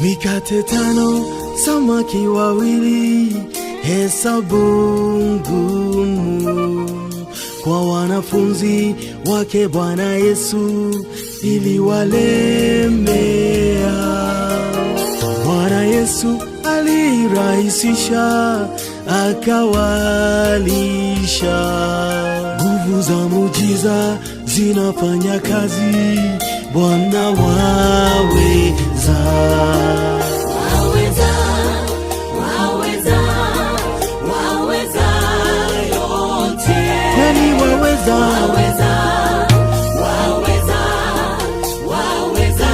Mikate tano, samaki wawili, hesabu ngumu kwa wanafunzi wake Bwana Yesu iliwalemea. Bwana Yesu alirahisisha, akawalisha. Nguvu za muujiza zinafanya kazi, Bwana waweza. Waweza, waweza, waweza yote. Kweli waweza, Waweza, waweza, waweza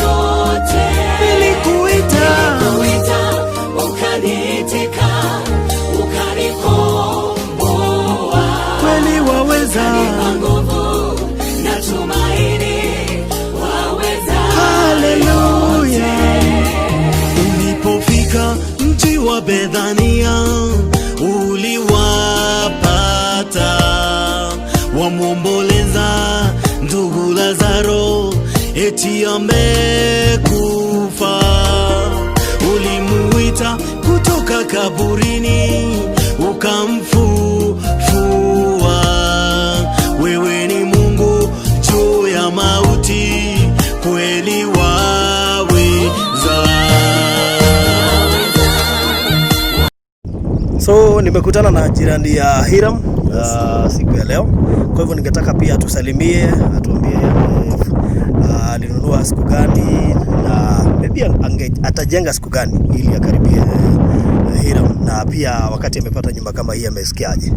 yote. Nilikuita, Nilikuita, ukaniitika, ukanikomboa. Kweli waweza, Ukanipa nguvu na tumaini, waweza. Haleluya. Ulipofika mji wa Bethania, uliwapata wamwomboleza ndugu Lazaro, eti amekufa. Ulimuita kutoka kaburini, ukamfufua. Wewe ni Mungu juu ya mauti, kweli waweza. So nimekutana na jirani ya Hiram siku ya leo. Kwa hivyo ningetaka pia atusalimie, atuambie alinunua siku gani na maybe atajenga siku gani ili akaribie Hiram, na pia wakati amepata nyumba kama hii amesikiaje?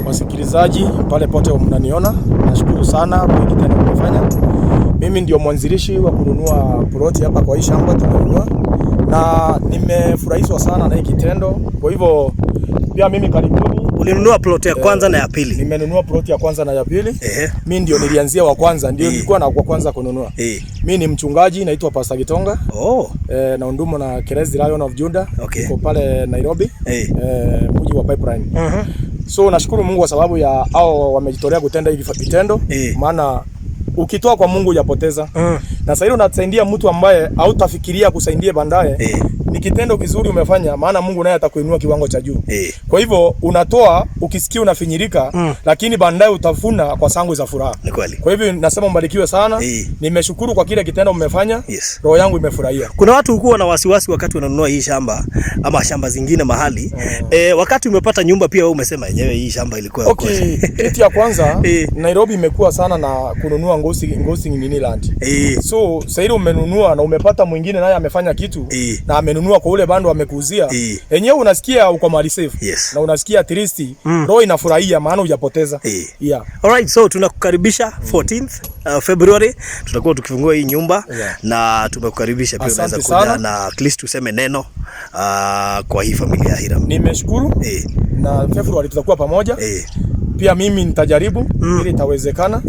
Wasikilizaji pale pote mnaniona, nashukuru sana kwa kitendo mmefanya. Mimi ndio mwanzilishi wa kununua ploti hapa kwa hii shamba tumenunua, na nimefurahishwa sana na hii kitendo. Kwa hivyo pia mimi karibuni. Ulinunua plot ya kwanza na ya pili? Nimenunua ploti ya kwanza na ya pili. Ehe. Mimi ndio nilianzia wa kwanza, ndio nilikuwa na wa kwanza kununua. Mimi ni mchungaji, naitwa Pastor Gitonga. Na hudumu na Christ Lion of Judah. Niko pale Nairobi. Mji wa Pipeline. So nashukuru Mungu kwa sababu ya hao wamejitolea kutenda hivi vitendo, maana ukitoa kwa Mungu hujapoteza. Na sasa unasaidia mtu ambaye hautafikiria kusaidia baadaye. Ni kitendo kizuri umefanya, maana Mungu naye atakuinua kiwango cha juu. Kwa hivyo unatoa ukisikia unafinyirika, lakini baadaye utavuna kwa shangwe za furaha. Ni kweli. Kwa hivyo nasema mbarikiwe sana. Nimeshukuru kwa kile kitendo mmefanya. Roho yangu imefurahia. Kuna watu hukuwa na wasiwasi wakati wananunua hii shamba ama shamba zingine mahali. Wakati umepata nyumba pia wewe umesema yenyewe hii shamba ilikuwa ya Okay, kitu ya kwanza, Nairobi imekuwa sana na kununua ngosi nini land. So sasa hivi umenunua na umepata mwingine naye amefanya kitu na amenunua kwa ule bando amekuuzia. Yenyewe unasikia uko mahali safe. Na unasikia at least roho inafurahia maana hujapoteza. Yeah. Alright, so tunakukaribisha 14th February tutakuwa tukifungua hii nyumba na tumekukaribisha pia, Asante unaweza kuja sana. na at least tuseme neno kwa hii familia ya Hiram. Nimeshukuru na February tutakuwa pamoja. Pia mimi nitajaribu ili itawezekana.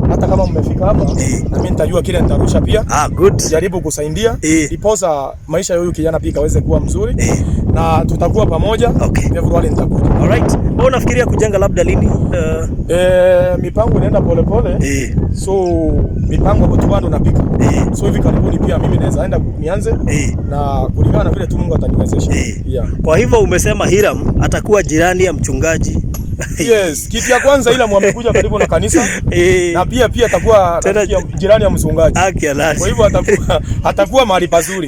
Hata kama mmefika hapa na mimi nitajua kile nitarusha pia. Ah, good. Jaribu kusaidia ndiposa maisha ya huyu kijana pia kaweze kuwa mzuri. Na tutakuwa pamoja. February nitakuja. Alright. Wewe unafikiria kujenga labda lini? Mipango inaenda polepole. So mipango hapo tu bado napika. So hivi karibuni pia mimi naweza enda nianze na kulingana na vile tu Mungu ataniwezesha. Yeah. Kwa hivyo umesema Hiram atakuwa jirani ya mchungaji. Yes, kitu ya kwanza ila mwamekuja karibu na kanisa na pia atakuwa Tena jirani ya mchungaji. Haki halali. Kwa hivyo atakuwa mahali pazuri.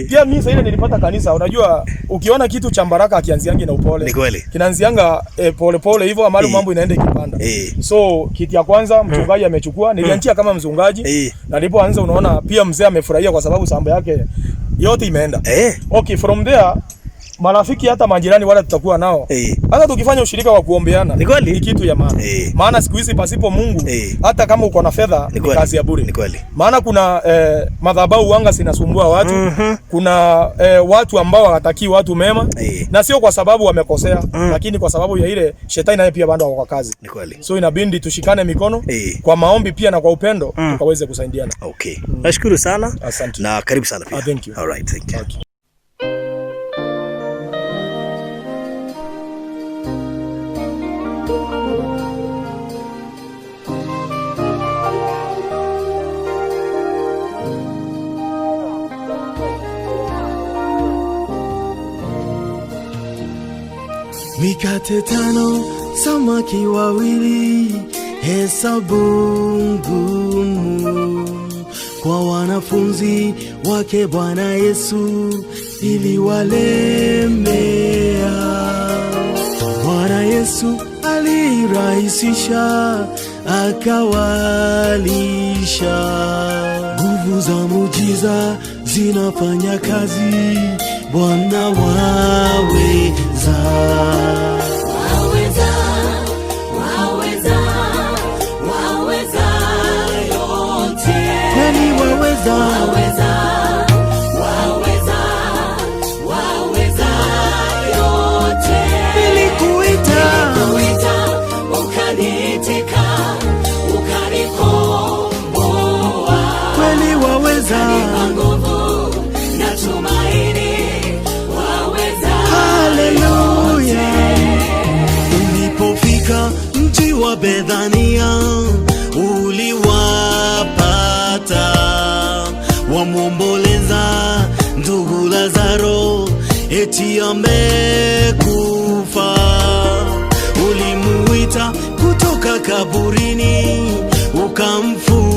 Pia mimi sasa ile nilipata kanisa, unajua ukiona kitu cha baraka akianziangi na upole. Ni kweli. Kinaanzianga pole pole hivyo ambapo mambo inaenda ikipanda. So kitu ya kwanza mchungaji amechukua, nilianzia kama mchungaji na nilipoanza unaona pia mzee amefurahia kwa sababu shamba yake yote imeenda. Okay, from there marafiki hata majirani wale tutakuwa nao. Hata tukifanya ushirika wa kuombeana Ni kweli. ni kitu ya maana. Maana siku hizi pasipo Mungu hata kama uko na fedha Ni ni kweli. kazi ya bure. Ni kweli. Maana kuna madhabahu wanga zinasumbua watu. Kuna watu ambao hawatakii watu mema na sio kwa sababu wamekosea, lakini kwa sababu ya ile shetani naye pia bado ako kwa kazi. Ni kweli. So inabidi tushikane mikono kwa maombi pia na kwa upendo tukaweze kusaidiana. Okay. Nashukuru sana. Asante. Na karibu sana pia. Ah, thank you. All right, thank you. Okay. Mikate 5, samaki 2, hesabu ngumu kwa wanafunzi wake Bwana Yesu iliwalemea. Bwana Yesu alirahisisha, akawalisha. Nguvu za muujiza zinafanya kazi, Bwana waweza. Waweza, waweza, waweza yote. Kweli waweza, Waweza, waweza, waweza yote. Nilikuita, Nilikuita, ukaniitika, ukanikomboa. Kweli waweza, Ukanipa nguvu na tumaini, waweza. Haleluya. Ulipofika mji wa Bethania, uliwapata wamwomboleza ndugu Lazaro, eti amekufa. Ulimuita kutoka kaburini, ukamfufua.